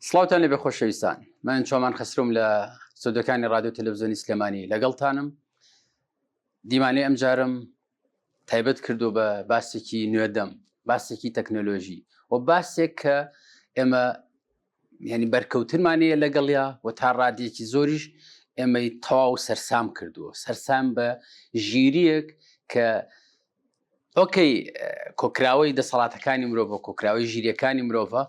سڵاوتان لێبێ خۆشەویستان من چۆمان خەسرم لە ستۆدیۆکانی رادیۆ تەلەڤزیۆنی سلێمانی لەگەڵتانم دیمانەی ئەمجارم تایبەت کردو بە باسێکی نوێدەم باسێکی تەکنەلۆژی و باسێک کە ئێمە یعنی بەرکەوتنمانەیە لەگەڵیا و تا ڕادێکی زۆریش ئێمەی تەواو سەرسام کردووە سەرسام بە ژیریەک کە ئۆکەی کۆکراوەی دەسەڵاتەکانی مرۆڤە کۆکراوەی ژیریەکانی مرۆڤە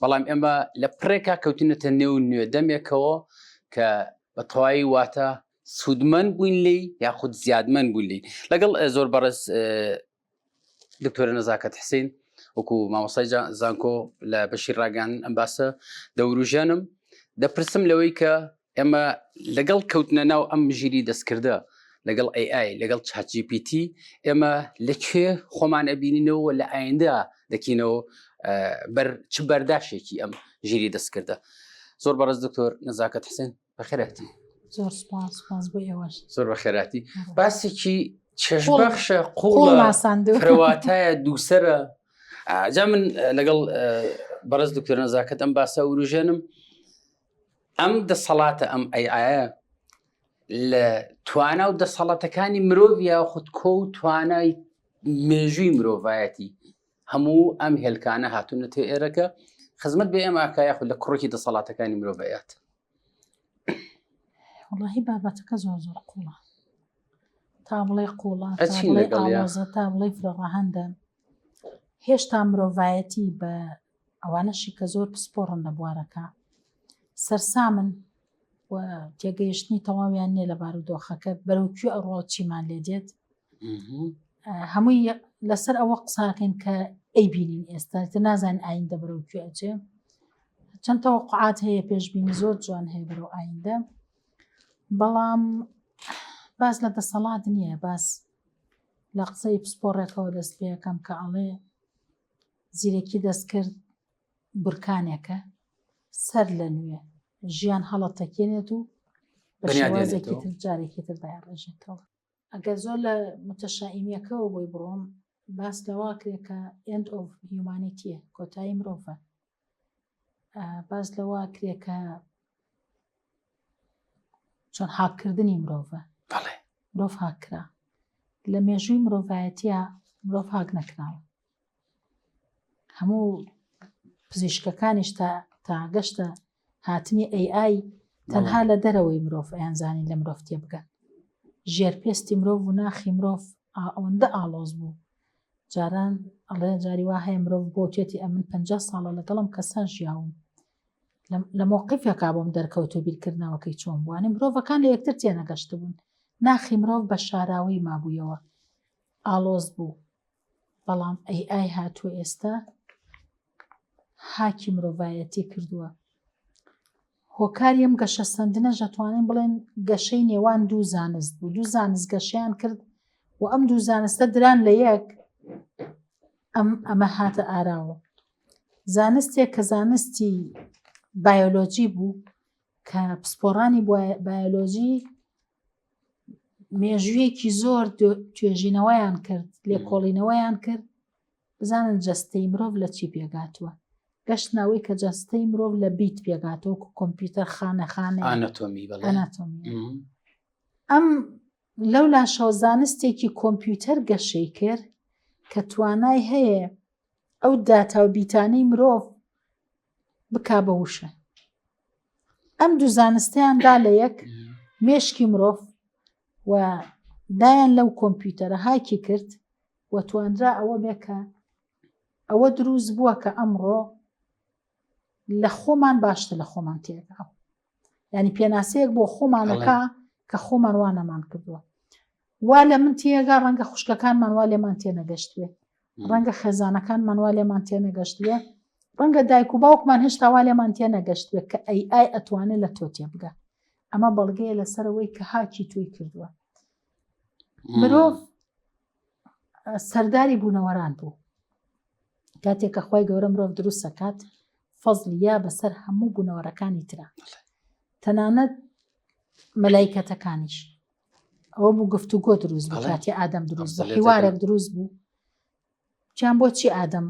بەڵام ئێمە لە پرێکا کەوتینەتە نێو نوێ دەمێکەوە کە بە تەواوی واتە سوودمەند بووین لی یاخود زیادمەند بوون لی لەگەڵ زۆر بەڕێز دکتۆرە نەزاکەت حسین وەکو مامۆسای زانکۆ لە بەشی ڕاگەیاندن ئەم باسە دەوروژێنم دەپرسم لەوەی کە ئێمە لەگەڵ کەوتنە ناو ئەم ژیری دەستکردە لەگەڵ AI لەگەڵ ChatGPT ئێمە لە کوێ خۆمان ئەبینینەوە لە ئایندە دەکینەوە بەر چ بەرداشێکی ئەم ژیری دەستکردە زۆر بەڕێز دکتۆر نەزاکەت حسێن بەخێراتی زۆر سپاس سپاس بۆ ئێوەش زۆر بەخێراتی باسێکی چێژبەخشە قوڵ فرەواتایە دووسرە جا من لەگەڵ بەڕێز دکتۆر نەزاکەت ئەم باسە وروژێنم ئەم دەسەڵاتە ئەم ئەی ئایا لە توانا و دەسەڵاتەکانی مرۆڤ یاخود کۆ و توانای مێژووی مرۆڤایەتی هەموو ئەم هێلکانە هاتوونەتە ئێرەکە خزمەت بێ ئێمە ئاکا یاخود لە کوڕێکی دەسەڵاتەکانی مرۆڤەیەت وڵی بابەتەکە زۆر زۆر قوڵە تا بڵێ قوڵە ئاڵۆزە تا بڵێ فرەڕەهەندە هێشتا مرۆڤایەتی بە ئەوانەشی کە زۆر پسپۆڕن لە بوارەکە سەرسامن و تێگەیشتنی تەواویان نییە لە بارودۆخەکە بەرەو کوێ ئەڕۆ چیمان لێ دێت هەمووی لەسەر ئەوە قساکەین کە ئەیبینین ئێستا تە نازانین ئایندە بەرەو کوێ ئەچێ چەند تەوەقعات هەیە پێشبینی زۆر جوان هەیە بەرەو ئایندە بەڵام باس لە دەسەڵات نییە باس لە قسەی پسپۆڕێکەوە دەست پێەکەم کە ئەڵێ زیرەکی دەستکرد بورکانێکە سەر لە نوێ ژیان هەڵەتەکێنێت و بە شێوازێکی تر جارێکی تر دایڕێژێتەوە. ئەگەر زۆر لە متەشائیمیەکەوە بۆی بڕۆم باس لەوە کرێ کە end of humanity کۆتایی مرۆڤە باس لەوە کرێ کە چۆن هاککردنی مرۆڤە مرۆڤ هاکرا لە مێژووی مرۆڤایەتە مرۆڤ هاک نەکراوە هەموو پزیشکەکانیش تا تا گەشتە هاتنی AI تەنها لە دەرەوەی مرۆڤ ئەیانزانی لە مرۆڤ تێبگەن ژێرپێستی مرۆڤ و ناخی مرۆڤ ئەوەندە ئاڵۆز بوو جاران ئەڵێ جاری وا هەیە مرۆڤ بۆ تێتی ئەمن پ ساڵە لەگەڵم کەسان ژیاوم لە مۆقفێکا بۆم دەرکەوت و بیرکردنەوەکەی چۆن بووانی مرۆڤەکان لە یەکتر تێنەگەشت بوون ناخی مرۆڤ بە شاراوەی مابوویەوە ئاڵۆز بوو بەڵام ئەی ئای هاتووە ئێستا هاکی مرۆڤایەتی کردووە هۆکاری ئەم گەشە سندنە ژەتوانین بڵێن گەشەی نێوان دوو زانست بوو دوو زانست گەشیان کرد و ئەم دوو زانستە دران لە یەک ئەم ئەمە هاتە ئاراوە زانستێک کە زانستی بایۆلۆجی بوو کە پسپۆڕانی بایۆلۆجی مێژوویەکی زۆر توێژینەوەیان کرد لێکۆڵینەوەیان کرد بزانن جەستەی مرۆڤ لە چی پێگاتووە گەشتنەوەی کە جەستەی مرۆڤ لە بیت پێگاتەوە کۆمپیوتەر خانەخانە ئانەتۆمی ئەناتۆمی ئەم لەو لاشەوە زانستێکی کۆمپیوتەر گەشەی کرد کە توانای هەیە ئەو داتا و بیتانەی مرۆڤ بکا بە وشە ئەم دوو زانستیان دا لە یەک مێشکی مرۆڤ و دایان لەو کۆمپیوتەرە هاکی کرد و توانرا ئەوە بێ کە ئەوە دروست بووە کە ئەمڕۆ لە خۆمان باشتر لە خۆمان تێگاو ینی پێناسەیەک بۆ خۆمانەکە کە خۆمان وا نەمان کردووە وا لە من تێگا ڕەنگە خوشکەکانمان وا لێمان تێنەگەشتوێ ڕەنگە خێزانەکانمان وا لێمان تێنەگەشتوێ ڕەنگە دایک و باوکمان هێشتا وا لێمان تێنەگەشتوێ کە ئەی ئای ئەتوانێت لە تۆ تێبگە ئەمە بەڵگەیە لەسەرەوەی کە هاکی توی کردووە مرۆڤ سەرداری بوونەوەران بوو کاتێک کە خی گەورە مرۆڤ دروستەکات فەزلی یا بەسەر هەموو بوونەوەرەکانی ترە تەنانەت مەلایکەتەکانیش ئەوە بوو گفتوگۆ دروست بوو کاتی ئادەم دروست بوو حیوارێک دروست بوو چیان بۆچی ئادەم؟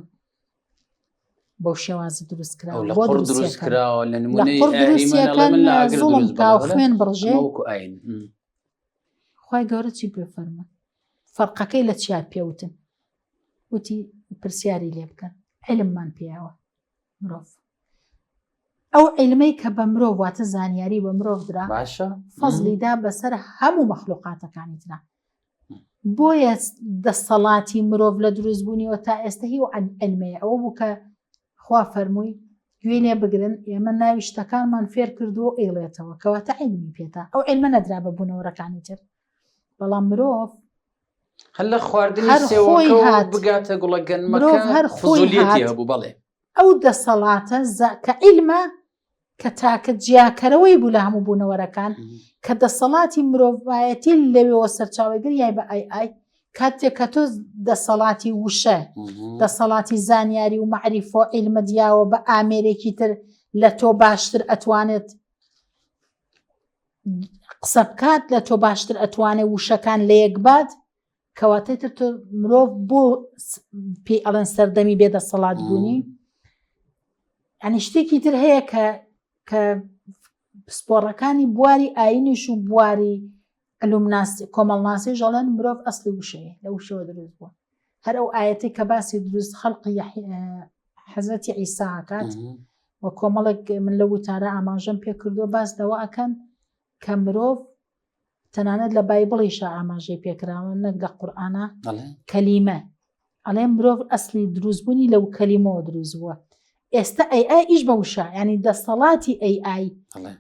بەو شێوازە دروست کراوە لە قوڕ دروست کراوە لە نمونەی ئەهریمەن لە ئاگر دروست کا و خوێن بڕژێ وەکو ئاین خوای گەورە چی پێ فەرموو فەرقەکەی لە چیا پێوتن وتی پرسیاری لێ بکەن علممان پێیاوە مرۆڤ ئەو عیلمەی کە بە مرۆڤ واتە زانیاری بە مرۆڤ درا باشە فەزلی دا بەسەر هەموو مەخلوقاتەکانی ترا بۆیە دەسەڵاتی مرۆڤ لە دروستبوونیەوە تا ئێستا هی و عیلمەیە ئەوە بوو کە خوا فەرمووی گوێ لێ بگرن ئێمە ناوی شتەکانمان فێر کردووە و ئەیڵێتەوە کەواتە عیلمی پێدا ئەو عیلمە نەدرا بە بوونەوەرەکانی تر بەڵام مرۆڤ هەر لە خواردنی هەر خۆی سێوەکەوە هات. بگاتە گوڵە گەنمەکە مرۆڤ هەر خۆی فزولیەتی هات. هەبوو بەڵێ ئەو دەسەڵاتە کە عیلمە کە تاکە جیاکەرەوەی بوو لە هەموو بوونەوەرەکان کە دەسەڵاتی مرۆڤایەتی لەوێوە سەرچاوەگر یای بە ئای ئای کاتێک کە تۆ دەسەڵاتی وشە دەسەڵاتی زانیاری و معریفۆ عیلمە دیاوە بە ئامێرێکی تر لە تۆ باشتر ئەتوانێت قسە بکات لە تۆ باشتر ئەتوانێت وشەکان لە یەک بات کەواتە تر تۆ مرۆڤ بۆ پێی ئەڵێن سەردەمی بێدەسەڵات بوونی ینی شتێکی تر هەیە کە کە پسپۆڕەکانی بواری ئاینیش و بواری علومناسی کۆمەڵناسی ژەڵێن مرۆڤ ئەسلی وشەیە لە وشەوە دروست بووە هەر ئەو ئاەتی کە باسی دروست خەڵقی حەزرەتی عیساکات و کۆمەڵێک من لە وتارە ئاماژەم پێ کردووە باس لەوە ئەکەن کە مرۆڤ تەنانەت لە بایبڵیشا ئاماژەی پێکراوە نەک لە قورئانا کەلیمە ئەڵێ مرۆڤ ئەسلی دروستبوونی لەو کەلیمەوە دروست بووە ئێستا ئەی ئای ئیش بە وشە ینی دەسەڵاتی ئەی ئای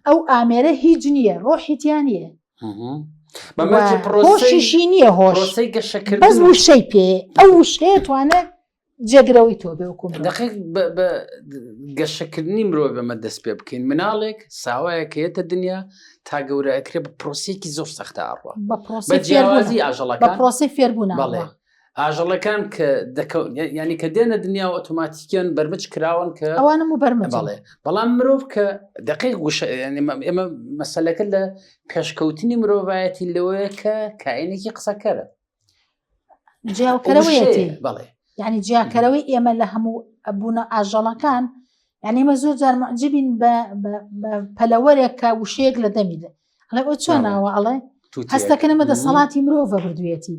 ئەو ئامێرە هیچ نییە ڕۆحی تیا نییە هۆشیشی نییە هۆش بەس وشەی پێ ئەو وشەیە توانێت جێگرەوەی تۆ بێ وەکو مرۆڤ. دەقیق بە بە گەشەکردنی مرۆڤ ئەمە دەست پێ بکەین مناڵێک ساوایە کە یەتە دنیا تا گەورە ئەکرێ بە پرۆسەیەکی زۆر سەختە ئەڕوا بە بە پرۆسەی جیاوازی فێربوونە بە ئاژەڵەکان پرۆسەی فێربوونە بەڵێ ئەڕوا. ئاژەڵەکان کە دەکەون یانی کە دێنە دنیا و ئۆتۆماتیکیان بەرمج کراون کە ئەوانە موبەرمجن. بەڵێ بەڵام مرۆڤ کە دەقیق وشە یانی ئێمە مەسەلەکە لە پێشکەوتنی مرۆڤایەتی لەوەیە کە کائینێکی قسەکەرە جیاکەرەوەیەتی بەڵێ یعنی جیاکەرەوەی ئێمە لە هەموو بوونە ئاژەڵەکان یعنی ئێمە زۆر جار معجبین بە پەلەوەرێک کە وشەیەک لە دەمی دە ئەڵێ ئەو چۆن ناوە ئەڵێ هەستەکەن ئەمە دەسەڵاتی مرۆڤە بردوێتی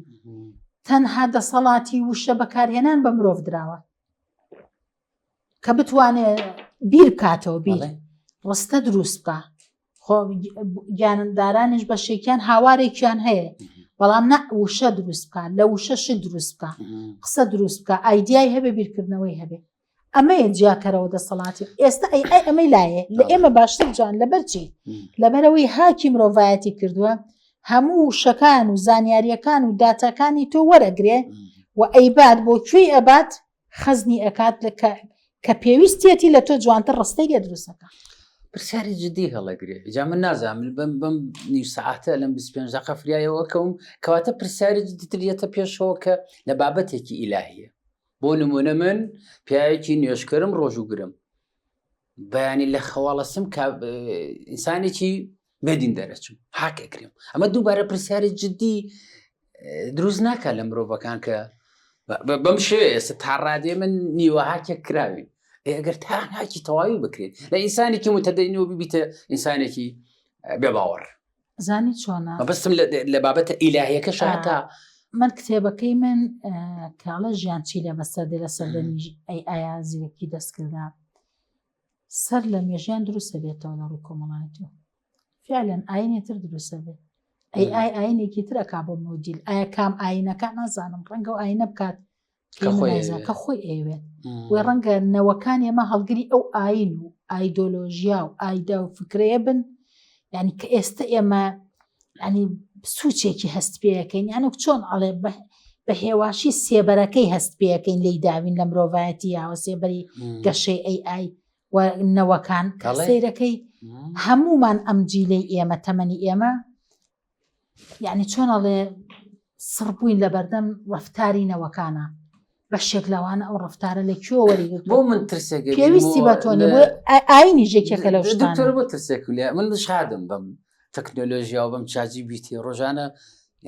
تەنها دەسەڵاتی وشە بەکارهێنان بە مرۆڤ دراوە کە بتوانێ بیر بکاتەوە بیر ڕستە دروست بکە خۆ گیانندارانیش بەشێکیان هاوارێکیان هەیە بەڵام نە وشە دروست بکە لە وشە شت دروست بکە قسە دروست بکە ئایدیای هەبێ بیرکردنەوەی هەبێ ئەمەیە جیاکەرەوە دەسەڵاتی ئێستا ئەی ئەی ئەمەی لایە لە ئێمە باشتر جوان لەبەر چی لەبەرەوەی هاکی مرۆڤایەتی کردووە هەموو وشەکان و زانیاریەکان و داتاکانی تۆ وەرەگرێ و ئەیبات بۆ کوێی ئەبات خەزنی ئەکات لە کە کە پێویستیەتی لە تۆ جوانتر ڕستەی لێ دروستەکە. پرسیاری جدی هەڵەگرێ جا من نازانم من بەم بەم نیو سەعاتە لەم 25 دقە فریایەوە کەوم کەواتە پرسیاری جدیتر یەتە پێشەوە کە لە بابەتێکی ئیلاهیە بۆ نمونە من پیاوێکی نوێژکەرم ڕۆژووگرم بەیانی لە خەواڵەسم کە ئینسانێکی بێدین دەرەچم هاک ئەکرێم ئەمە دووبارە پرسیاری جدی دروست ناکە لە مرۆڤەکان کە بەم شێوێ ئێستا تا ڕادێ من نیوە هاکێک کراوین ئەگەر تا هاکی تەواوی بکرێت لە ئینسانێکی متەدەینەوە ببیتە ئینسانێکی بێ باوەڕ زانی چۆنە مەبەستم لە بابەتە ئیلاهیەکە شاتا من کتێبەکەی من کاڵە ژیان چی لە بەسەر دێ لە سەردەمی ئەی ئایا زیرەکی دەستکردا سەر لە مێژیان دروستە بێتەوە لە ڕووی کۆمەڵایەتی فعلەن ئاینێ تر دروستە بێت ئەی ئای ئاینێکی تر ئەکا بۆ مۆدیل ئایا کام ئاینەکە نازانم ڕەنگە و ئاینە بکات کە خۆی ئەیەوێت وێ ڕەنگە نەوەکان ئێمە هەڵگری ئەو ئاین و ئایدۆلۆژیا و ئایدا و فکرەیە بن یعنی کە ئێستا ئێمە ینی سوچێکی هەست پێەکەین یانوک چۆن ئەڵێ بە هێواشی سێبەرەکەی هەست پێەکەین لی داوین لە مرۆڤایەتی یاوە سێبەری گەشەی ئەی ئای و نەوەکان سەیرەکەی هەمومان ئەم جیلەی ئێمە تەمەنی ئێمە یعنی چۆن ئەڵێ سڕ بووین لە بەردەم ڕفتاری نەوەکانە بەشێک لەوانە ئەو ڕفتارە لە کوێ وەریگرت بۆ من ترسێک پێویستی بە تۆ نیە ئاینی ژێکێکە لەو دکتۆر بۆ ترسێک لێ من شادم بەم تەکنۆلۆژیا و بەم چاجی بیتی ڕۆژانە.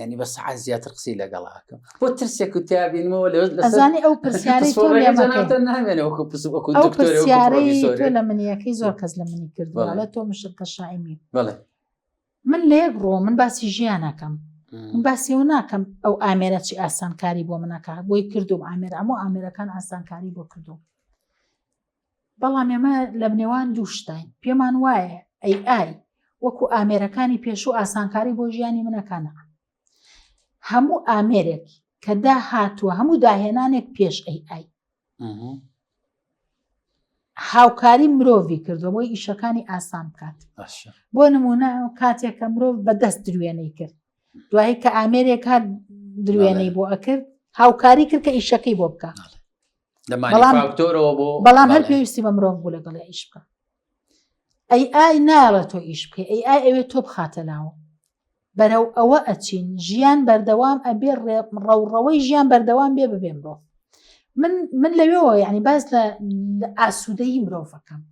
ینی بە سەعات زیاتر قسەی لەگەڵ ئەکەم بۆ ترسێک و تیابینمەوە لە ئەزانی ئەو پرسیارەی تۆ لێمەکەی نامێنێ وەکو پس وەکو ئەو دکتۆرێ وەکو پرسیارەی تۆ پرۆفیسۆرێ لە منیەکەی زۆر کەس لە منی کردووە بەڵێ. ئەڵێ تۆ مشرکە شائیمی بەڵێ من لە یەک ڕۆ من باسی ژیانەکەم من باسی ئەوە ناکەم ئەو ئامێرە چی ئاسانکاری بۆ منەکە بۆی کردوم ئامێر هەموو ئامێرەکان ئاسانکاری بۆ کردوم بەڵام ئێمە لە نێوان دوو شتاین پێمان وایە ئەی ئای وەکو ئامێرەکانی پێشوو ئاسانکاری بۆ ژیانی منەکانە هەموو ئامێرێک کە داهاتووە هەموو داهێنانێک پێش ئەی ئای هاوکاری مرۆڤی کردووە بۆی ئیشەکانی ئاسان بکات بۆ نمونە کاتێک کە مرۆڤ بەدەست دروێنەی کرد دوایی کە ئامێرێک هات دروێنەی بۆ ئەکرد هاوکاری کرد کە ئیشەکەی بۆ بکە بەڵام هەر پێویستی بە مرۆڤ بوو لەگەڵ ئیش بکە ئەی ئای ناڵە تۆ ئیش بکەی ئەی ئای ئەوێ تۆ بخاتە لاوە بەرەو ئەوە ئەچین ژیان بەردەوام ئەبێ ڕەوڕەوەی ژیان بەردەوام بێ ببێ مرۆڤ من من لەوێەوە یعنی باس لە ئاسوودەی مرۆڤەکەم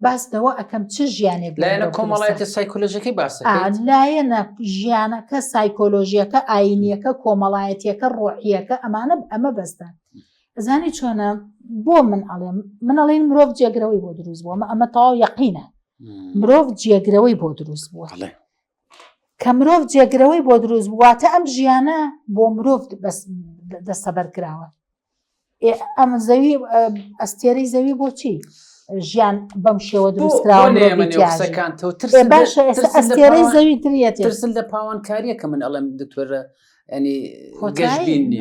باس لەوە ئەەکەم چ ژیانێک لایەنە کۆمەڵایەتی سایکۆلۆژەکەی باس لایەنە ژیانەکە سایکۆلۆژیەکە ئاینیەکە کۆمەڵایەتیەکە ڕۆحیەکە ئەمانە ئەمە بەستە ئەزانی چۆنە بۆ من ئەڵێم من ئەڵێن مرۆڤ جێگرەوەی بۆ دروست بووە ئەمە ئەمە تەواو یەقینە مرۆڤ جێگرەوەی بۆ دروست بووە کە مرۆڤ جێگرەوەی بۆ دروست بوو واتە ئەم ژیانە بۆ مرۆڤ بەس دەستەبەر کراوە ئەم زەوی ئەستێرەی زەوی بۆچی ژیان بەم شێوە دروستکراوە باشە ئێستا ئەستێرەی زەوی تریەتی ترسل لە پاوانکاریە کە من ئەڵێم دکتۆرە ینی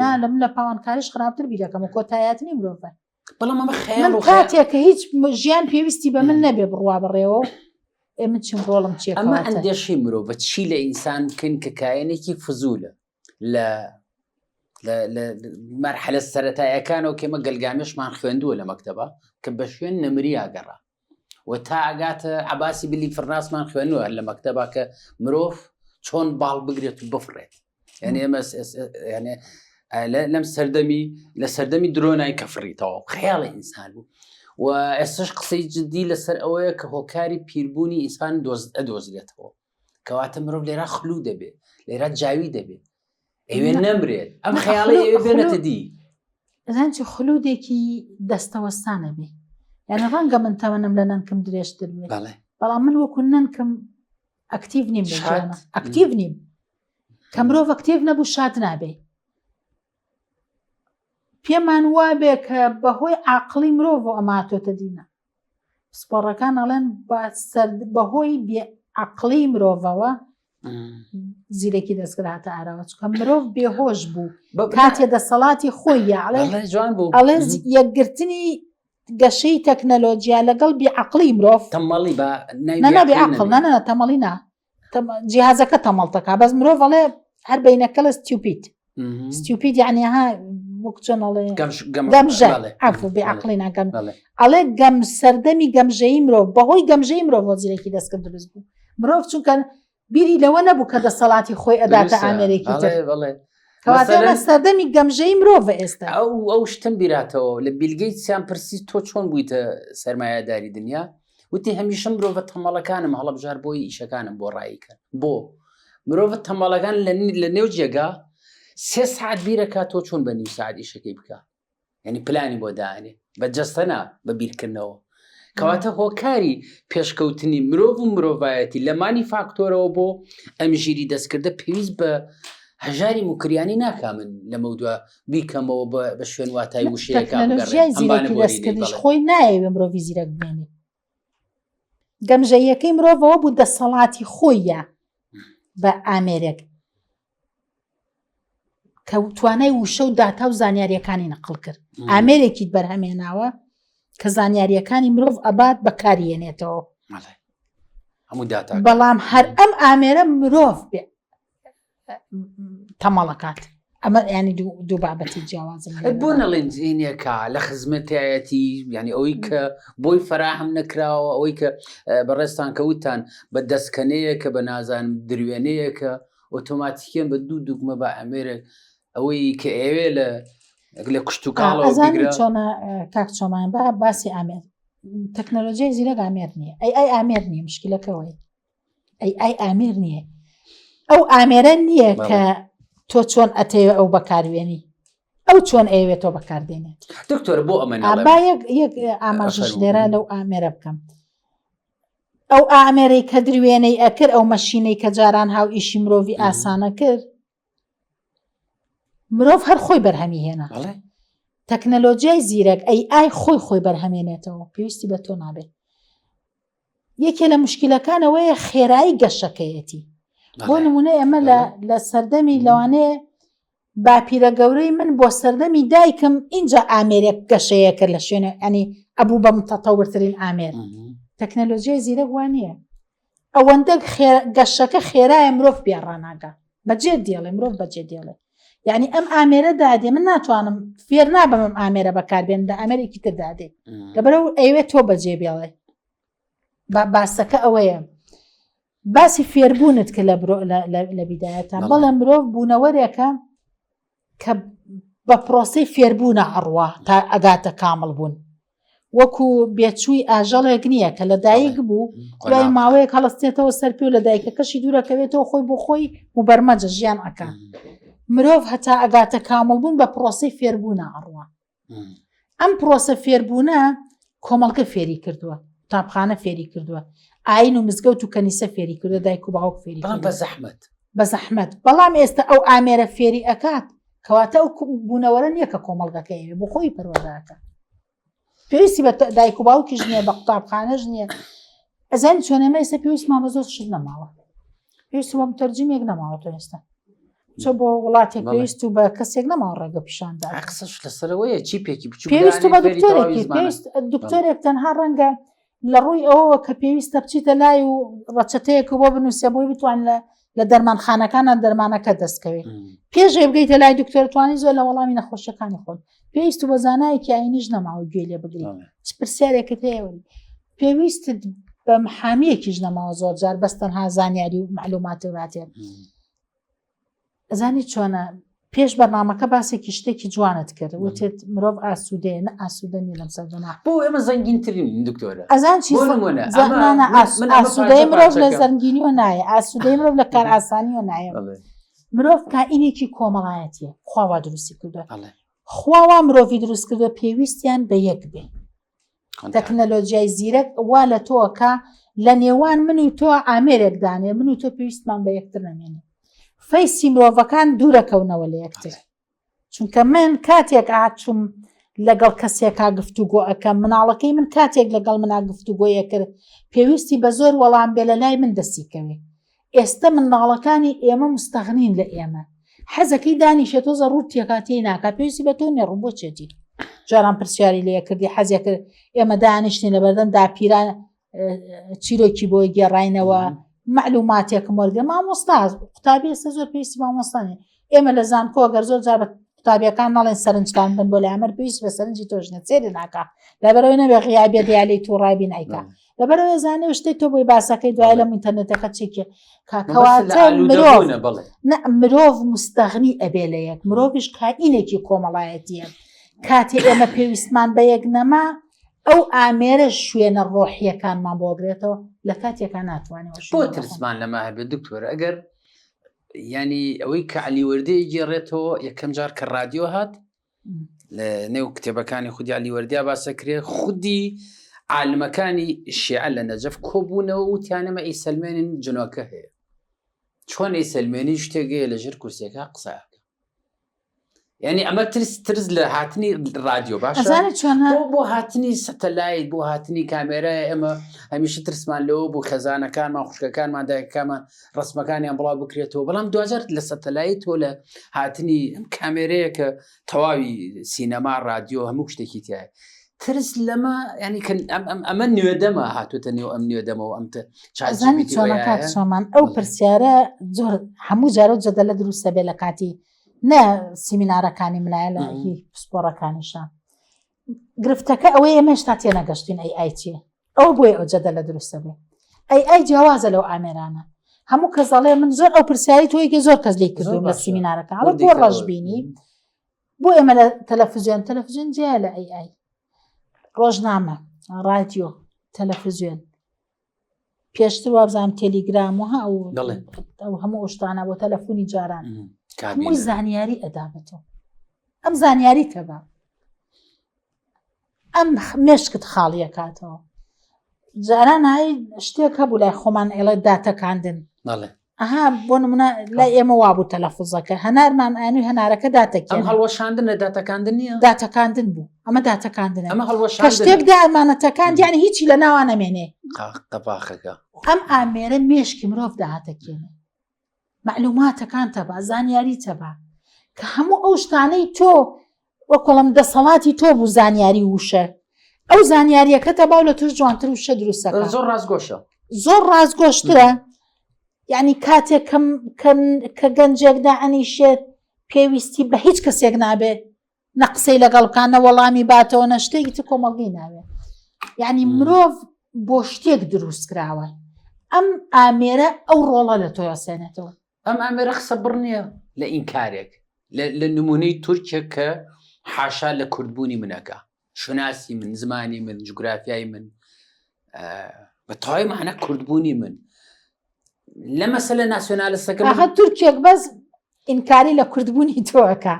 نا لە من لە پاوانکاریش خراپتر بیرەکەم و کۆتایاتنی مرۆڤە بەڵام ئەمە خەیاڵ من کاتێک کە هیچ ژیان پێویستی بە من نەبێ بڕوا بڕێەوە ئێ من چیم ڕۆڵم چیە ئەمە ئەندێشەی مرۆڤە چی لە ئینسان بکەین کە کایەنێکی فزولە لە لە مەرحەلە سەتایەکانەوە کێمە گەلگامێشمان خوێندووە لە مەکتتەبە کە بە شوێن نەمریا گەڕا و تا ئەگاتە عباسی بلی فرناسمان خوێنوە لە مەکتتەبا کە مرۆڤ چۆن باڵ بگرێت و بفڕێت یعنی ئێمە یعنی لەم سەردەمی لە سەردەمی درۆنای کە فڕیتەوە خەیاڵی ئینسان بوو و ئێستش قسەی جددی لەسەر ئەوەیە کە هۆکاری پیربوونی ئینسان دۆز ئەدۆزرێتەوە کەواتە مرۆڤ لێرا خلوو دەبێت لێرا جاوی دەبێت ئەوێ نەمرێت ئەم خەیاڵی ئەوێ بێنێتە دی زانچ خلودێکی دەستەوەستانە بێ یعنی ڕەنگە من تەمەنم لە نەنکم درێژتر بێت بەڵام من وەکو نەنکم ئەکتیڤ نیم لە ژیانە ئەکتیڤ نیم کە مرۆڤ ئەکتیڤ نەبوو شاد نابێ پێمان وابێ کە بەهۆی عاقڵی مرۆڤ ئەماتۆتە دینە پسپۆڕەکان ئەڵێن بەهۆی بێ عقلی مرۆڤەوە زیرەکی دەستکرد هاتە ئاراوە چکە مرۆڤ بێهۆش بوو کاتێ دەسەڵاتی خۆی یاڵێ ئەڵێ یەکگرتنی گەشەی تەکنەلۆجیا لەگەڵ بێ عقلی مرۆڤ تەمەڵی بە نە بێ عقل نە نە تەمەڵی نا جیهازەکە تەمەڵتەکە بەس مرۆڤ ئەڵێ هەر بینەکەڵە stupid stupid یعنی ها وەک چۆن ئەڵێ گەمژە عفو بێ عقلی ناگەم ئەڵێ گەم سەردەمی گەمژەی مرۆڤ بەهۆی گەمژەی مرۆڤ زیرەکی دەستکرد دروست بوو مرۆڤ چونکە بیری لەوە نەبوو کە دەسەڵاتی خۆی ئەداتە ئامێرێکی تر کەواتە لە سەردەمی گەمژەی مرۆڤە ئێستا ئەو ئەو شتم بیراتەوە لە بیلگەی سیان پرسی تۆ چۆن بوویتە سەرمایەداری دنیا وتی هەمیشە مرۆڤە تەمەڵەکانم هەڵبژار بۆی ئیشەکانم بۆ ڕایکەن بۆ مرۆڤە تەمەڵەکان لە نێو جێگا سێ سعات بیرەکە تۆ چۆن بە نیو سعات ئیشەکەی بکە یعنی پلانی بۆ دانێ بە جەستەنا بە بیرکردنەوە کەواتە هۆکاری پێشکەوتنی مرۆڤ و مرۆڤایەتی لە مانی فاکتۆرەوە بۆ ئەم ژیری دەستکردە پێویست بە هەژاری موکریانی ناکا من لەمەودوا بیکەمەوە بە شوێن واتای وشەیەکە تەکنەلۆژیای زیرەکی دەستکردیش خۆی نایەوێ مرۆڤی زیرەک بمێنێ گەمژەیەکەی مرۆڤەوە بوو دەسەڵاتی خۆیە بە ئامێرێک کە توانای وشە و داتا و زانیاریەکانی نەقل کرد ئامێرێکیت بەرهەمێناوە کە زانیاریەکانی مرۆڤ ئەبات بەکاریێنێتەوە هەموو داتا بەڵام هەر ئەم ئامێرە مرۆڤ بێ تەمەڵەکات ئەمە ینی دوو بابەتی جیاوازن بۆ نەڵێن زیێنەکە لە خزمەتایەتی ینی ئەوەی کە بۆی فراهەم نەکراوە ئەوەی کە بەڕێستان کەوتان بە دەستکەنەیە کە بە نازانم دروێنەیەکە ئۆتۆماتیکیان بە دوو دوگمە بە ئەمێرێک ئەوەی کە ئەوێ لە لە کشتتوکاڵەوە ئەزانی چۆنە کاک چۆمان بە باسی ئامێر تەکنەلۆژیای زیرەک ئامێر نییە ئەی ئای ئامێر نییە مشکلەکەەوەی ئەی ئای ئامێر نییە. ئەو ئامێرە نییە کە تۆ چۆن ئەتەوێ ئەو بەکاروێنی ئەو چۆن ئەیەوێت تۆ بەکاردێنێت دکتۆر بۆ ئەمە با یەک یەک ئاماژەش لێرە لەو ئامێرە بکەم ئەو ئامێرەی کە دروێنەی ئەکرد ئەو مەشینەی کە جاران هاو ئیشی مرۆڤی ئاسانە کرد مرۆڤ هەر خۆی بەرهەمی هێنا تەکنەلۆجیای زیرەک ئەی ئای خۆی خۆی بەرهەمێنێتەوە پێویستی بە تۆ نابێت یەکێ لە مشکلەکانەوەیە خێرایی گەشەکەیەتی بۆ نمونە ئێمە لە سەردەمی لەوانەیە باپیرە گەورەی من بۆ سەردەمی دایکم ئینجا ئامێرێک گەشەیە کرد لە شوێنە ئەنی ئەبوو بە متەتەورترین ئامێر تەکنەلۆژیای زیرەک وانە ئەوەندە گەشەکە خێرایە مرۆڤ پێ ڕاناگا بەجێ دێڵێ مرۆڤ بەجێ دێڵێ یعنی ئەم ئامێرە دادێ من ناتوانم فێر نابم ئەم ئامێرە بەکاربێن لە ئامێرێکی تر دادێ لەبەرەوە ئەوێت تۆ بەجێ بێڵێ باسەکە ئەوەیە باسی فێربوونت کە لە لە بیدایەتان بەڵێ مرۆڤ بوونەوەرێکە کە بە پرۆسەی فێربوونە ئەڕوا تا ئەگاتە کامڵ بوون وەکو بێچووی ئاژەڵێک نییە کە لە دایک بوو دوای ماوەیەک هەڵستێتەوە سەر پێ و لە دایکەکەشی دوورەکەوێتەوە خۆی بۆ خۆی مبەرمەجە ژیان ئەکا مرۆڤ هەتا ئەگاتە کامڵ بوون بە پرۆسەی فێربوونە ئەڕوا ئەم پرۆسە فێربوونە کۆمەڵگە فێری کردووە قوتابخانە فێری کردووە ئاین و مزگەوت و کەنیسە فێری کردووە دایک و باوک فێری بە زەحمت بە زەحمت بەڵام ئێستا ئەو ئامێرە فێری ئەکات کەواتە ئەو بوونەوەرە نییە کە کۆمەڵگەکە ئەوێ بۆ خۆی پەروەردەکە پێویستی بە دایک و باوکیش نییە بە قوتابخانەش نییە ئەزانی چۆن ئێمە ئێستا پێویستمان بە زۆر شت نەماوە پێویستی بە متەرجمێک نەماوە تۆ ئێستا چۆ بۆ وڵاتێک پێویست و بە کەسێک نەماوە ڕێگە پیشاندا قسەش لەسەرەوەیە چی پێکی بچوو پێویست بە دکتۆرێکی پێویست دکتۆرێک تەنها ڕەنگە لە ڕووی ئەوەوە کە پێویستە بچیتە لای و ڕەچەتەیەک بۆ بنووسێ بۆی بتوان لە لە دەرمانخانەکانە دەرمانەکە دەستکەوێت پێشێ بگەیتە لای دکتۆر توانی زۆر لە وەڵامی نەخۆشیەکانی خۆت پێویست بە زانایەکی ئاینیش نەماوە گوێ لێ بگری چ پرسیارێکت هەیە وەری پێویستت بە محامیەکیش نەماوە زۆر جار بەس تەنها زانیاری و معلوماتی باتێت ئەزانی چۆنە پێش بەرنامەکە باسێکی شتێکی جوانت کرد وتت مرۆڤ ئاسوودەیە نە ئاسوودە نیە لەم سەردەما بۆ ئێمە زەنگینترین دکتۆرە ئەزان چی ئاسوودەی مرۆڤ لە زەنگینیەوە نایە ئاسوودەی مرۆڤ لە کار ئاسانیەوە نایە مرۆڤ کائینێکی کۆمەڵایەتیە خوا وا دروستی کردووە خوا وا مرۆڤی دروست کردووە پێویستیان بە یەک بێ تەکنەلۆجیای زیرەک وا لە تۆکە لە نێوان من و تۆ ئامێرێک دانێ من و تۆ پێویستمان بە یەکتر نەمێنێ فەیسی مرۆڤەکان دوورەکەونەوە لە یەکتر چونکە من کاتێک ئاچوم لەگەڵ کەسێکا گفتوگۆ ئەەکەم مناڵەکەی من کاتێک لەگەڵ منا گفتوگۆیە کرد پێویستی بە زۆر وەڵام بێ لە لای من دەسیکەوێ ئێستە منداڵەکانی ئێمە مستەغنین لە ئێمە حەزەکەی دانیشێ تۆزە ڕوو تێکا تێی ناکا پێویستی بە تۆ نیە ڕوو بۆ چێتی جاران پرسیاری لێ کردی حەزێ کرد ئێمە دانیشتین لە بەردەم داپیران چیرۆکی بۆی گێڕاینەوە معلوماتێکم وەرگە مامۆستا قوتابی ئێستا زۆر پێویستی مامۆستانی ئێمە لە زانکۆ گەر زۆر جار بە قوتابیەکان ناڵێن سەرنجتان بن بۆ لای ئەمەر پێویست بە سەرنجی تۆش نیە سەیری ناکا لەبەرەوەی نەبێ غیابێ دیالەی تووڕابی نایکا لەبەرەوە زانێ و شتێک تۆ بۆی باسەکەی دوای لەم ئینتەرنێتەکە چێکێ کاکەواتە مرۆڤ نە مرۆڤ مستەغنی ئەبێ لە یەک مرۆڤیش کائینێکی کۆمەڵایەتیە کاتێ ئێمە پێویستمان بە یەک نەما ئەو ئامێرە شوێنە ڕۆحیەکانمان بۆ گرێتەوە لە کاتێکا ناتوانێت بۆ ترسمان لەمە هەبێت دکتۆر ئەگەر ینی ئەوەی کە علی وردەی گێڕێتەوە یەکەم جار کە رادیۆ هات لە نێو کتێبەکانی خودی علی وەردیا باسەکرێ خودی عالمەکانی شیعە لە نەجەف کۆبوونەوە وتیانەمە ئەی سەلمێنن جنۆکە هەیە چۆن ئەی سەلمێنی شتێک هەیە لە ژێر کورسیەکە قسەکە یعنی ئەمە ترس ترس لە هاتنی رادیۆ باشە چۆن بۆ هاتنی سەتەلایت بۆ هاتنی کامێرای ئێمە هەمیشە ترسمان لەوە بوو خێزانەکانمان خوشکەکانمان دایکەکانمان ڕسمەکانیان بڵاو بکرێتەوە بەڵام دوجار لە سەتەلایت تۆ لە هاتنی ئەم کامێرەیە کە تەواوی سینەما رادیۆ هەموو شتێکی تایە ترس لەمە ینی ئەمە نوێدەمە هاتوتە نێو ئەم نوێدەمەوە ئەم چازانی چۆنەکات چۆمان ئەو پرسیارە زۆر هەموو جارە جەدە لە دروستە بێ لە کاتی نە سیمینارەکانی منایە لە هی پسپۆڕەکانیشە گرفتەکە ئەوەی ئێمە هێشتا تێنەگەشتین ئەی ئای چیە ئەو بۆیە ئەو جەدە لە دروستە بێ ئەی ئای جیاوازە لەو ئامێرانە هەموو کەس دەڵێ من زۆر ئەو پرسیاری تۆیەکە زۆر کەس لێی کردوم لە سیمینارەکە ئەڵێ بۆ ڕەشبینی بۆ ئێمە لە تەلەفزیۆن تەلەفزیۆن جیا لە ئەی ئای ڕۆژنامە ڕادیۆ تەلەفزیۆن. پێشتر وابزانام تێلیگرام و ها ئەو هەموو شتانە بۆ تەلەفۆنی جاران هەمووی زانیاری ئەدا بە تۆ ئەم زانیاری تەبا ئەم مێشکت خاڵیەکاتەوە جاران های شتێک هەبوو لای خۆمان ئێڵێ داتەکاندن ئەها بۆ نمونە لای ئێمە وابوو تەلەفزەکە هەنارمان ئەنوی هەنارەکە داتەکێن هەڵوەشاندن لە داتەکاندن نییە داتەکاندن بوو ئەمە داتەکاندن ئەمە هەڵوەشاندن شتێک دا ئەمانەتەکان یعنی هیچی لە ناوان نەمێنێ قەپاخەکە ئەم ئامێرە مێشکی مرۆڤ داهاتەکێنێ معلوماتەکان تەبا زانیاری تەبا کە هەموو ئەو شتانەی تۆ وەکڵم دەسەڵاتی تۆ بوو زانیاری وشە ئەو زانیاریەکە تەباو لە توش جوانتر وشە دروستەکە زۆر ڕاستگۆشە زۆر ڕاستگۆشترە یعنی کاتێک کەم کە گەنجێک دائەنیشێت پێویستی بە هیچ کەسێک نابێت نە قسەی لەگەڵ بکە نە وەڵامی باتەوە نە شتێکی تر کۆمەڵگەی ناوێ یعنی مرۆڤ بۆ شتێک دروست کراوە ئەم ئامێرە ئەو ڕۆڵە لە تۆ سێنێتەوە ئەم ئامێرە قسە بڕ نییە لە ئینکارێک لە نمونەی تورکیا کە حاشا لە کوردبوونی منەکە شوناسی من زمانی من جوگرافیای من بە تەواوی معنە کوردبوونی من لە مەسەلە ناسیۆنالستەکە ئاخە تورکێک بەس ئینکاری لە کوردبوونی تۆەکە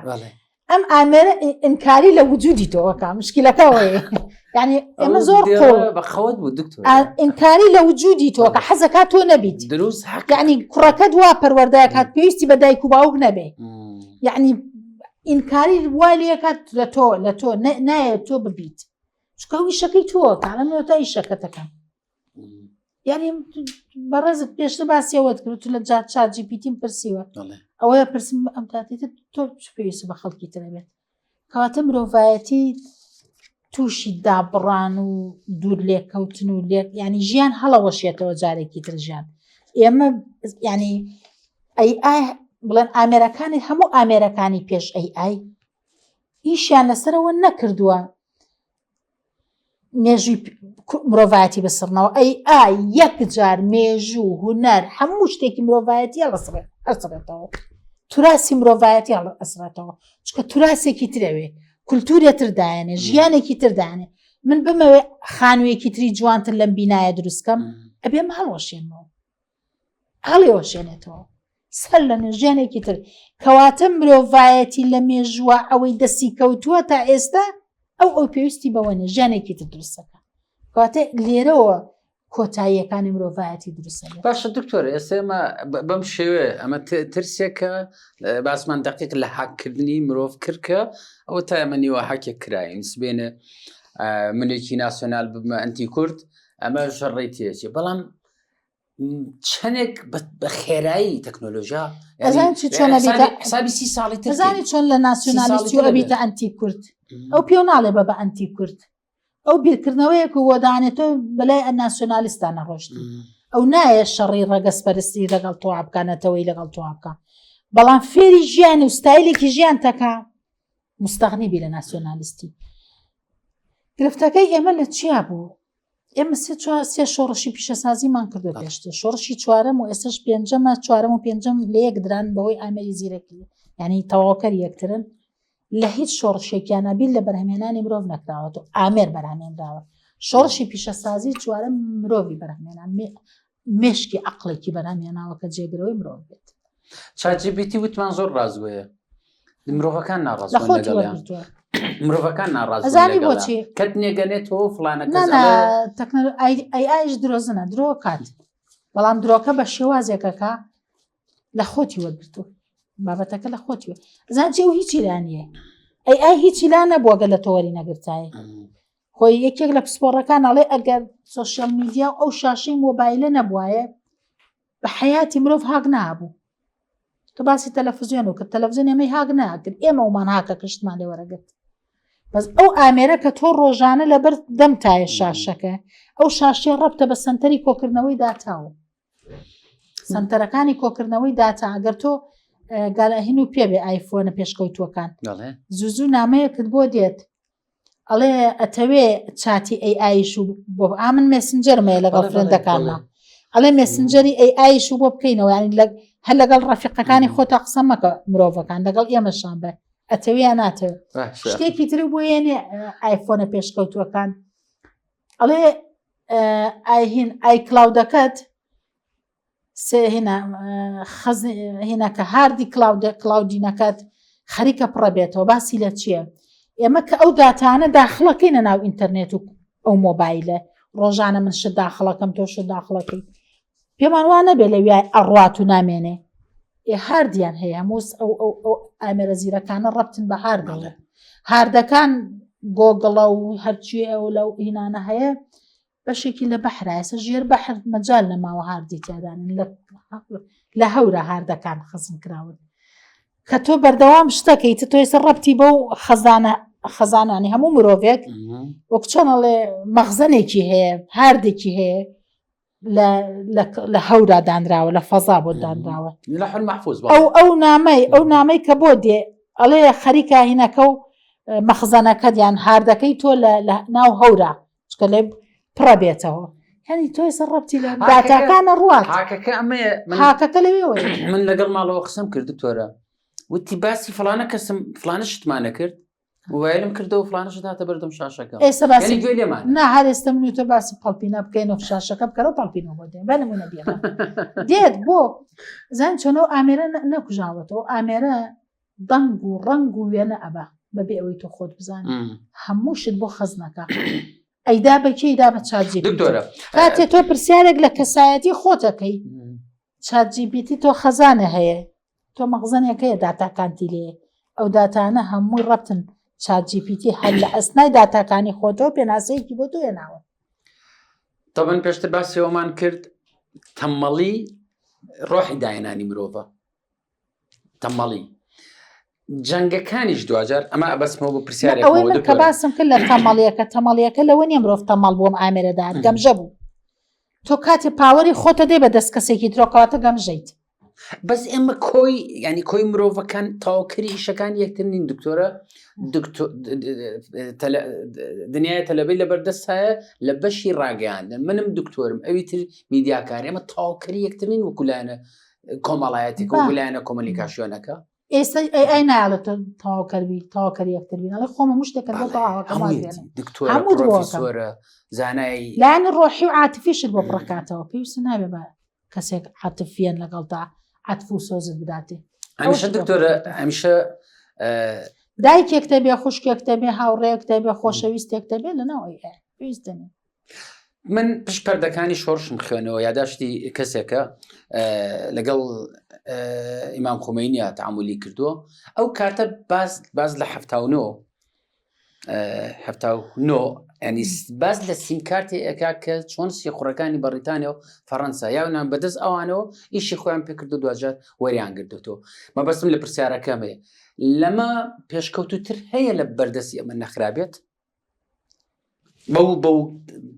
ئەم ئامێرە ئینکاری لە وجودی تۆەکە مشکلەکەەوەی یعنی ئێمە زۆر قوڵ بەخەوت بوو دکتۆر ئینکاری لە وجودی تۆکە حەزەکە تۆ نەبیت دروست یعنی کوڕەکەت وا پەروەردەکات پێویستی بە دایک و باوک نەبێ یعنی ئینکاری وای لەکات لە تۆ لە تۆ نایە تۆ ببیت چکە ئیشەکەی تۆ کاڵم تا ئیشەکەتەکەم یعنی بەڕێزت پێشتر باسیەوەت کرد لە جات چات جیپیتیم پرسیوە ئەوەیە پرسم ئەم تاتیتە تۆ پێویست بە خەڵکی ترە بێت کەواتە مرۆڤایەتی تووشی دابڕان و دوور لێکەوتن و لێک ینی ژیان هەڵەوەشێتەوە جارێکی تر ژیان ئێمە ینی ئەی ئای بڵێن ئامێرەکانی هەموو ئامێرەکانی پێش ئەی ئای ئیشیان لەسەرەوە نەکردووە مێژووی مرۆڤایەتی بسڕنەوە ئەی ئای یەک جار مێژوو هونەر هەموو شتێکی مرۆڤایەتی هەڵەسڕێ ئەسڕێتەوە توراسی مرۆڤایەتی هەڵ ئەسڕێتەوە چکە توراسێکی ترەوێ کولتورێ تر دایەنێ ژیانێکی تر دانێ من بمەوێ خانوویەکی تری جوانتر لەم بینایە دروستکەم ئەبێ مە هەڵوەشێنمەوە هەڵیوەشێنێتەوە سەر لە ژیانێکی تر کەواتە مرۆڤایەتی لە مێژووە ئەوەی دەستی کەوتووە تا ئێستا ئەو ئەو پێویستی بەوە نیە ژیانێکی تر دروستەکە کەواتە لێرەوە کۆتاییەکانی مرۆڤایەتی دروستە باشە دکتۆر ئێستا ئێمە بەم شێوێ ئەمە ترسێکە باسمان دقیق لە هاککردنی مرۆڤ کرد کە ئەوە تا ئەمە نیوە هاکێک کراین سبێنێ منێکی ناسیۆنال ببمە ئەنتی کورد ئەمە شەڕی تێچێ بەڵام چەندێک بە خێرایی تەکنۆلۆژیا حسابی سی ساڵی تزانی چۆن لە ناسیۆنالیستی ئەبیتە ئەنتی کورد ئەو پێ ناڵێ بە بە ئەنتی کورد ئەو بیرکردنەوەیەک و وەدانێتەوە بەلای ناسیۆنالیستانە ڕۆشتی ئەو نایە شەڕی ڕەگەزپەرستی لەگەڵ تۆ بکە نەتەوەی لەگەڵ تۆ بکە بەڵام فێری ژیان و ستایلێکی ژیان تەکە مستەغنی بی لە ناسیۆنالیستی گرفتەکەی ئێمە لە چیا بوو ئێمە سێ چوار سێ شۆڕشی پیشەسازیمان کردو پێشتر شۆڕشی چوارەم و ئێستش پێنجەمە چوارەم و پێنجەم لە یەک دران بەهۆی ئامێری زیرەکی یعنی تەواوکەر یەکترن لە هیچ شۆڕشێکیانە بیر لە بەرهەمێنانی مرۆڤ نەکراوەتەوە ئامێر بەرهەمێنراوە شۆڕشی پیشەسازی چوارەم مرۆڤی بەرهەمێنا مێشکی عقلێکی بەرهەمێناوە کە جێگرەوەی مرۆڤ بێت ChatGPT وتمان زۆر ڕاستگۆیە مرۆڤەکان ناڕاست مرۆڤەکان ناڕازانی بۆچی کەت نێگەنێتەوە فلانە ئەی ئایش درۆزنە درۆ کات بەڵام درۆکە بە شێوازێکەکە لە خۆتی وەرگتوو بابەتەکە لە خۆتی زان چی و هیچی لا نییە ئەی ئای هیچی لا نەبووە گەر لە تۆوەری نەگرتایە خۆی یەکێک لە پسپۆڕەکان ئەڵێ ئەگەر social media و ئەو شاشەی مۆبایلە نەبوایە بە حیاتی مرۆڤ هاک نابوو تۆ باسی تەلەفزیۆن و کرد تەلەفزیۆن ئێمەی هاک ناکرد ئێمە ومان هاکە کشتمان لێ وەرەگرت بەس ئەو ئامێرە کە تۆ ڕۆژانە لەبەر دەم تایە شاشەکە ئەو شاشەیە ڕەبتە بە سنتەری کۆکردنەوەی داتاوە سنتەرەکانی کۆکردنەوەی داتا ئەگەر تۆ گالەهین و پێ بێ ئایفۆنە پێشکەوتووەکان زوو زوو نامەیەکت بۆ دێت ئەڵێ ئەتەوێ چاتی ئەی ئایش و بۆ ئامن Messenger م هەیە لەگەڵ friend ەکانما ئەڵێ Messenger ی ئەی ئایش و بۆ بکەینەوە ینی لە هەر لەگەڵ ڕەفیقەکانی خۆتا قسە مەکە مرۆڤەکان لەگەڵ ئێمەشان بە ئەتەوێ یا ناتەوێ شتێکی تر بۆ یێنێ ئایفۆنە پێشکەوتووەکان ئەڵێ. ئایهین ئای کلااودەکەت سێ هینا خەز هینەکە هاردی کلااودە کلااودینەکەت خەریکە پڕە بێتەوە باسی لە چییە؟ ئێمە کە ئەو داتانە داخڵەکەینە ناو ئینتەرنێت و ئەو مۆبایلە ڕۆژانە من شت داخڵەکەم تۆ شت داخڵەکەی پێمان وا نەبێ لە ویای ئەڕوات و نامێنێ ئێ هاردیان هەیە هەمووس ئەو ئەو ئەو ئامێرە زیرەکانە ڕەبتن بە هاردەوە هاردەکان گۆگڵە و هەرچی ئەو لەو هینانە هەیە بەشێکی لە بەحرا ئێستا ژێر بەحر مەجال نەماوە هاردی تیادانن لە لە هەورە هاردەکان خەزن کراون کە تۆ بەردەوام شتەکەیت تۆ ئێستا ڕەبتی بەو خەزانە خەزانانی هەموو مرۆڤێک وەک چۆن ئەڵێ مەخزنێکی هەیە هاردێکی هەیە لە هەورا دانراوە لە فەزا بۆ دانراوە ئەو ئەو نامەی ئەو نامەی کە بۆ دێ ئەڵێ خەریکە هینەکە و مەخزەنەکەت یان هاردەکەی تۆ لە ناو هەورا چکە لێ پڕە بێتەوە هەنی تۆ ئێستا ڕەبتی لە داتاکانە ڕوات هاکەکە ئەمەیە هاکەکە لەوێوە من لەگەڵ ماڵەوە قسەم کرد دکتۆرە وتی باسی فلانە کەسم فلانە شتمانە کرد مۆبایلم کردەوە فلانە شت هاتە بەردەم شاشەکە ئێستا باسی گوێ لێمان نا هەر ئێستا من و تۆ باسی پەڵپینە بکەین و شاشەکە بکەرەوە پەڵپینەوە بۆ دێ بە نمونە بێنە دێت بۆ زان چۆنەوە ئامێرە نەکوژاوەتەوە ئامێرە دەنگ و ڕەنگ و وێنە ئەبا بەبێ ئەوەی تۆ خۆت بزانانی هەموو شت بۆ خەزنەکە ئەیدا بە کێ دا بە چات جی دکتۆرە کاتێ تۆ پرسیارێک لە کەسایەتی خۆتەکەی ChatGPT تۆ خەزانە هەیە تۆ مەخزەنێک هەیە داتاکانتی لێ ئەو داتانە هەمووی ڕەتن ChatGPT هەر لە ئەسنای داتاکانی خۆتەوە پێناسەیەکی بۆ تۆ هێناوە تەبەن پێشتر باسی ئەومان کرد تەمەڵی ڕۆحی داهێنانی مرۆڤە تەمەڵی جەنگەکانیش دواجار ئەمە ئەبەسمەوە بۆ پرسیارێک ئەوەی من کە باسم کرد لە تەمەڵیەکە تەمەڵیەکە لەوە نیە مرۆڤ تەمەڵ بۆم ئامێرەدا گەمژە بوو تۆ کاتێ power ی خۆتە دێ بە دەست کەسێکی ترۆ کەواتە گەمژەیت بەس ئێمە کۆی ینی کۆی مرۆڤەکان تەواوکەری ئیشەکان یەکتر نین دکتۆرە دنیای تەلەبەی لە بەردەستایە لە بەشی ڕاگەیاندن منم دکتۆرم ئەوی تر میدیاکار ئێمە تەواوکەری یەکتر نین وەکولایەنە کۆمەڵایەتی لایەنە کۆمەلیکاسیۆنەکە ئێستا ئەی ئای نایڵێت تۆ تەواوکەر بی تەواوکەری یەکتر بین ئەڵێ خۆم هەموو شتێکت بۆ تەواوەکەم واز هەموویەتی بێنم دکتۆرە هەموو درۆکەم. پرۆفیسۆرە زانای لایەنی ڕۆحی و عاتفیشت بۆ پڕکاتەوە پێویست نابێ بە کەسێک عاتفیەن لەگەڵتا عەتف و سۆزت بداتێ هەمیشە ئەوەشت بۆ دکتۆرە پڕکاتەوە. هەمیشە ئە، دایکێک دەبێ خوشکێک دەبێ هاوڕێیەک دەبێ خۆشەویستێک دەبێ لەناو ئەی ئای پێویست نییە من پشت پەردەکانی شۆڕشم خوێنەوە یاداشتی کەسێکە لەگەڵ ئیمام خومینیا تعاملی کردووە ئەو کاتە باز باز لە هەفتاونۆ نۆ ینی باز لە سیمکارتی ئەک کە چۆن سیخوڕەکانی بەڕیتانیا و فەڕەنسا یاونان بەدەست ئەوانەوە ئیشی خۆیان پێکرد و دوجار وەریان گرتوتەوە مەبەستم لە پرسیارەکەمێ لەمە پێشکەوتوتر هەیە لە بەردەستی ئەمە نەخرابێت بەو بەو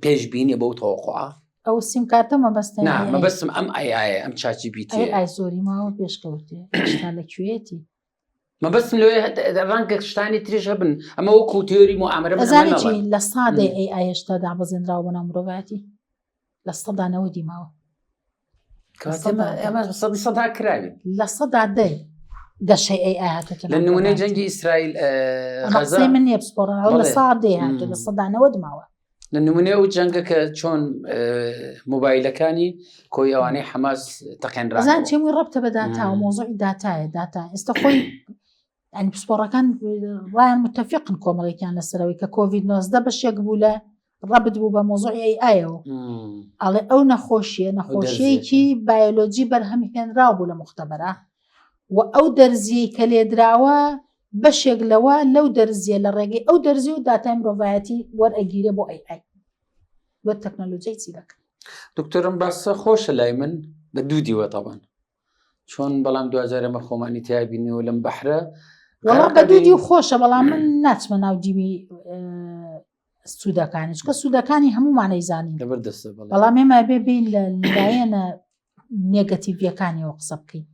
پێشبینی بەو تەوەقع ئەو سیم کارتە مەبەستە نا مەبەستم ئەم ئای ئایا ئەم چاچی بیتی ئای زۆری ماوە پێشکەوتێ هێشتا لە کوێتی مەبەستم لەوێ ڕەنگە شتانی تریش هەبن ئەمە وەکو تیۆری موئامەرە من ئەمە ئەزانی چی ناڵێم. لە سادەی ئەی ئای هێشتا دابەزێنراوە بۆ ناو مرۆڤایەتی لە سەدا نەوەدی ماوە کەواتە ئێمە ئێمە سەدی سەدا کراوین لە سەدا دەی گەشەی ئەی ئای هاتۆتە لە ناو نمونەی مرۆڤایەتی. جەنگی ئیسرائیل ئە، ئەمە غەزە قسەی من نییە پسپۆڕە ئەوە لە بەڵێ. سا دەی هاتۆ مم. لە سەدا نەوەد ماوە لە نمونەی ئەو جەنگە کە چۆن ئە، مۆبایلەکانی کۆی ئەوانەی حەماس ئەزان تەقێنرانەوە چێمووی ڕەبتە بە داتا و مم. مۆزوعی داتایە داتا ئێستا خۆی یعنی پسپۆڕەکان ڕایان متفقن کۆمەڵێکیان لەسەرەوەی کە کۆڤید 19 بەشێک بوو لە ڕەبت بوو بە مۆزوعی ئەی ئایەوە ئەڵێ ئەو نەخۆشیە نەخۆشیەکی بایۆلۆجی بەرهەم هێنراو بوو لە مختبەرە و ئەو دەرزیەی کە لێدراوە بەشێک لەوە لەو دەرزیە لە ڕێگەی ئەو دەرزی و داتای مرۆڤایەتی وەرئەگیرێ بۆ ئەی ئای بۆ تەکنەلۆژیای چی دەکەن دکتۆرم باسە خۆشە لای من بە دوو دیوە تەبان چۆن بەڵام دوجار ئەمە خۆمانی تیابینەوە لەم بەحرە وەڵا بە دوو دیو خۆشە بەڵام من ناچمە ناو دیوی سوودەکانی چکە سوودەکانی هەمومانەی زانین لەبەر دەستە بەڵام ئێمە بێ بین لە لایەنە نێگەتیڤیەکانیەوە قسە بکەین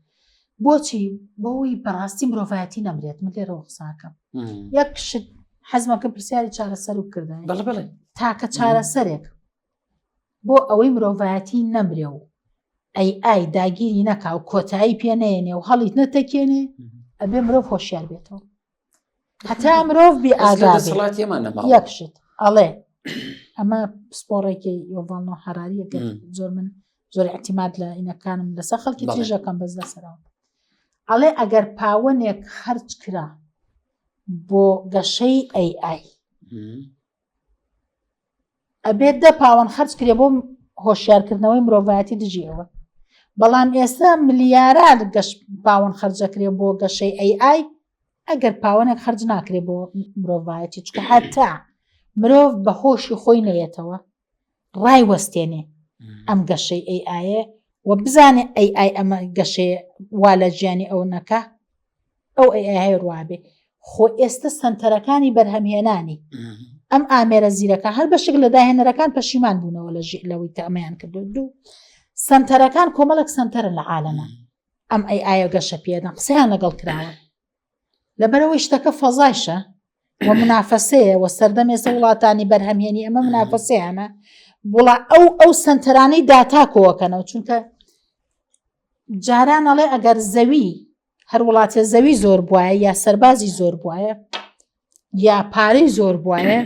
بۆچی بۆی بەڕاستی مرۆڤایەتی نەمرێت من لێرەوە قساکەم یەک شت حەزمەکە پرسیاری چارەسەر و کردن بەڵێ تاکە چارەسەرێک بۆ ئەوەی مرۆڤایەتی نەمرێ و ئەی ئای داگیری نەکا و کۆتایی پێ نەیەنێ و هەڵیت نەتەکێنێ ئەبێ مرۆڤ هۆشیار بێتەوە هەتا مرۆڤ بێ ئاگا دەسەڵاتیمان نەما یەک شت ئەڵێ. ئەمە پسپۆڕێکی یۆڤاڵ نۆ حەراریە گەر زۆر من زۆر اعتماد لە ئینەکانم لەسەر خەڵکی تریژەکەم بەس لەسەرەوە ئەڵێ ئەگەر پاوەنێک خەرج کرا بۆ گەشەی ئەی ئای ئەبێت دە پاوەن خەرج کرێ بۆ هۆشیارکردنەوەی مرۆڤایەتی دژی ئەوە بەڵام ئێستا ملیارات گەش پاوەن خەرجەکرێ بۆ گەشەی ئەی ئای ئەگەر پاوەنێک خەرج ناکرێ بۆ مرۆڤایەتی چکە هەتا مرۆڤ بە هۆشی خۆی نەیەتەوە ڕای وەستێنێ ئەم گەشەی ئەی ئایە و بزانێ ئەی ئای ئەمە گەشەیە وا لە ژیانی ئەو نەکە ئەو ئەی ئای ڕوابێ خۆ ئێستا سنتەرەکانی بەرهەمهێنانی ئەم ئامێرە زیرەکە هەر بەشێک لە داهێنەرەکان پەشیمان بوونەوە لە لەوەی کە ئەمەیان کردو دوو سنتەرەکان کۆمەڵێک سنتەرن لە عالەمە ئەم ئەی ئایە گەشە پێدەن قسەیان لەگەڵ کراوە لەبەرەوەی شتەکە فەزایشە و منافەسەیە و سەردەم ئێستا وڵاتانی بەرهەمهێنی ئەمە منافەسەیانە بڵا ئەو ئەو سنتەرانەی داتا کۆەکەنەوە چونکە جاران ئەڵێ ئەگەر زەوی هەر وڵاتێ زەوی زۆر بواە یا سەربازی زۆر بواە یا پارەی زۆر بواە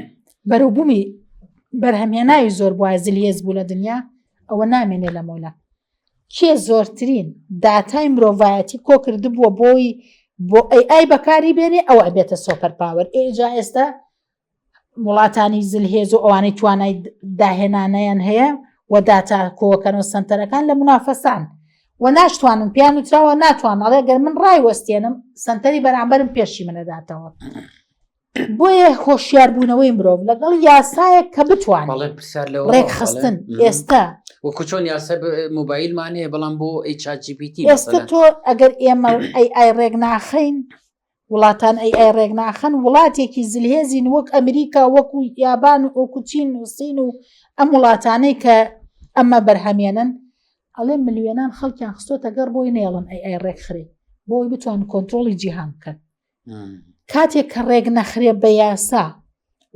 بەرەوبوومی بەرهەمهێناوی زۆر بواە زلهێز بوو لە دنیا ئەوە نامێنێ لە مۆلا کێ زۆرترین داتای مرۆڤایەتی کۆکردبووە بۆی بۆ ئەی ئای بەکاری بێنێ ئەوە ئەبێتە super power ئێجا ئێستا وڵاتانی زلهێز و ئەوانەی توانای داهێنانیان هەیە و داتا کۆکەنەوە سنتەرەکان لە منافەسان و ناشتوانن پیان وتراوە ناتوان ئەڵێ گەر من ڕای وەستێنم سنتەری بەرامبەرم پێشی منەداتەوە بۆیە هۆشیاربوونەوەی مرۆڤ لەگەڵ یاسایەک کە بتوانێت ڕێکخستن ئێستا وەکو چۆن یاسا مۆبایلمان هەیە بەڵام بۆ ChatGPT ئێستا تۆ ئەگەر ئێمە ئەی ئای ڕێک ناخەین وڵاتان ئەی ئای ڕێک ناخەن وڵاتێکی زلهێزین وەک ئەمریکا وەکو یابان و وەکو چین و سین و ئەم وڵاتانەی کە ئەمە بەرهەمێنن ئەڵێ ملیۆنان خەڵکیان خستۆتە گەڕ بۆی نێڵن ئەی ئای ڕێکخرێ بۆی بتوان کۆنتترۆڵی جیهان بکەن کاتێک کە ڕێک نەخرێ بە یاسا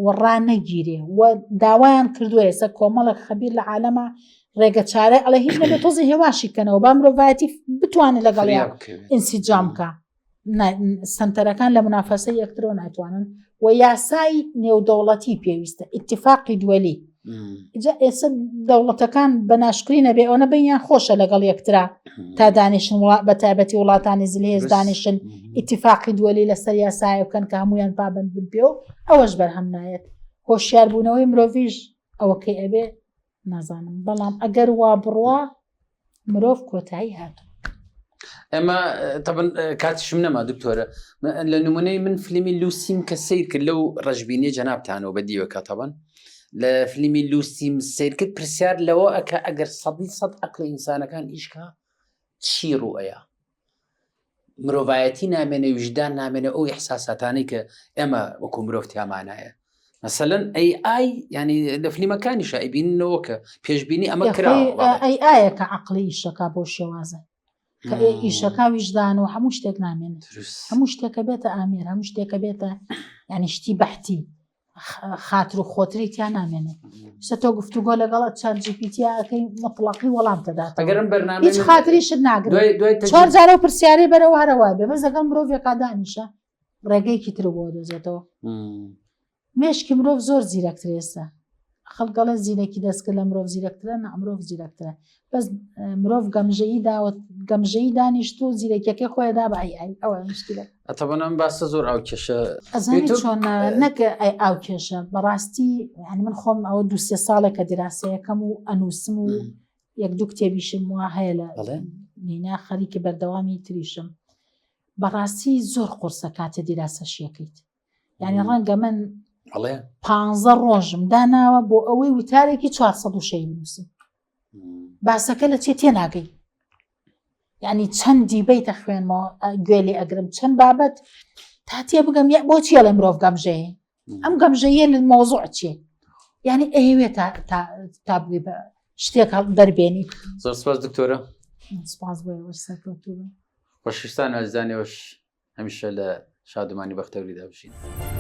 و ڕانەگیرێ و داوایان کردووە ئێستا کۆمەڵێک خەبیر لە عالەمە ڕێگە چارە ئەڵێ هیچ نەبێت تۆزی هێواشی کەنەوە با مرۆڤایەتی بتوانێت لەگەڵیان ئینسیجام بکە سنتەرەکان لە منافەسە یەکترەوە ناتوانن و یاسای نێودەوڵەتی پێویستە ئیتفاقی دووەلی جا ئێستا دەوڵەتەکان بە ناشکری نەبێ ئەوە بینیان خۆشە لەگەڵ یەکترا تا دانیشن بە تایبەتی وڵاتانی زلهێز دانیشن ئیتفاقی دووەلی لەسەر یاسایە بکەن کە هەمویان پابند بن پێ و ئەوەش بەرهەم نایەت هۆشیار بوونەوەی مرۆڤیش ئەوەکەی ئەبێ نازانم بەڵام ئەگەر وا بڕوا مرۆڤ کۆتایی هاتوو. ئێمە تەبن کاتیشم نەما دکتۆرە لە نمونەی من فلیمی لوسیم کە سیر کرد لەو ڕەشبینیە جەنابتانەوە بە دیوەکە تەبەن لە فلیمی لوسیم سیر کرد پرسیار لەوە ئەکە ئەگەر سەدی سەد عقلی ئینسانەکان ئیشکا چی ڕوئەیە مرۆڤایەتی نامێنێ ویژدان نامێنێ ئەو ئیحساساتانەی کە ئێمە وەکو مرۆڤ تیامانایە مەسەلەن ئەی ئای ینی لە فلیمەکانیشە ئەیبیننەوە کە پێشبینی ئەمە کرا ئەی ئایا کە عقلی ئیشەکە بۆ شێوازە کە ئیشەکە ویژدان و هەموو شتێک نامێنێت هەموو شتێکە بێتە ئامێر هەموو شتێکە بێتە ینی شتی بەحتی خاتر و خۆتری تیا نامێنێ سە تۆ گفتوگۆ لەگەڵ ChatGPT یەکەی مطلقی وەڵام تەدات ئەگەرم بەرنامە هیچ خاتریشت ناگرێت چوار جارە و پرسیاری بەرەوە هەرەوە بێ بەس لەگەڵ مرۆڤێکا دانیشە ڕێگەیەکی تر بۆ دۆزێتەوە مێشکی مرۆڤ زۆر زیرەکتر ئێستا خەڵک دەڵێ زیرەکی دەستکرد لە مرۆڤ زیرەکترە نا مرۆڤ زیرەکترە بەس مرۆڤ گەمژەیی داوە گەمژەیی دانیشت و زیرەکیەکەی خۆی دا بە ئەی ئای ئەوە مشکلە ئەتەبەن ئەم باسە زۆر ئاو کێشە ئەزانی چۆن نەک ئەی ئاو کێشە بەڕاستی یعنی من خۆم ئەوە دو سێ ساڵێکە دیراسەیەکەم و ئەنووسم و یەک دوو کتێبیشم وا هەیە لە نینا خەریکی بەردەوامی تریشم بەڕاستی زۆر قورسە کاتێ دیراسەشیەکەیت یعنی ڕەنگە من پ ڕۆژم داناوە بۆ ئەوەی وتارێکی 400 وشەی بنووسم باسەکە لە چێ تێناگەی یعنی چەند دیبەیتە خوێنمەوە گوێ لێ ئەگرم چەند بابەت تا تێ بگەم یا بۆ چیڵێ مرۆڤ گەمژەیە ئەم گەمژەیە لە مۆزوع چێ یعنی ئەیەوێت تا تا بگەی بە شتێک هەڵ دەربێنی زۆر سپاس دکتۆرە سپاس بۆ ئێوەش سەرکەوتوو بن. خۆشویستان ئازیزانێوەش هەمیشە لە شادومانی بەختەوریدا بژین.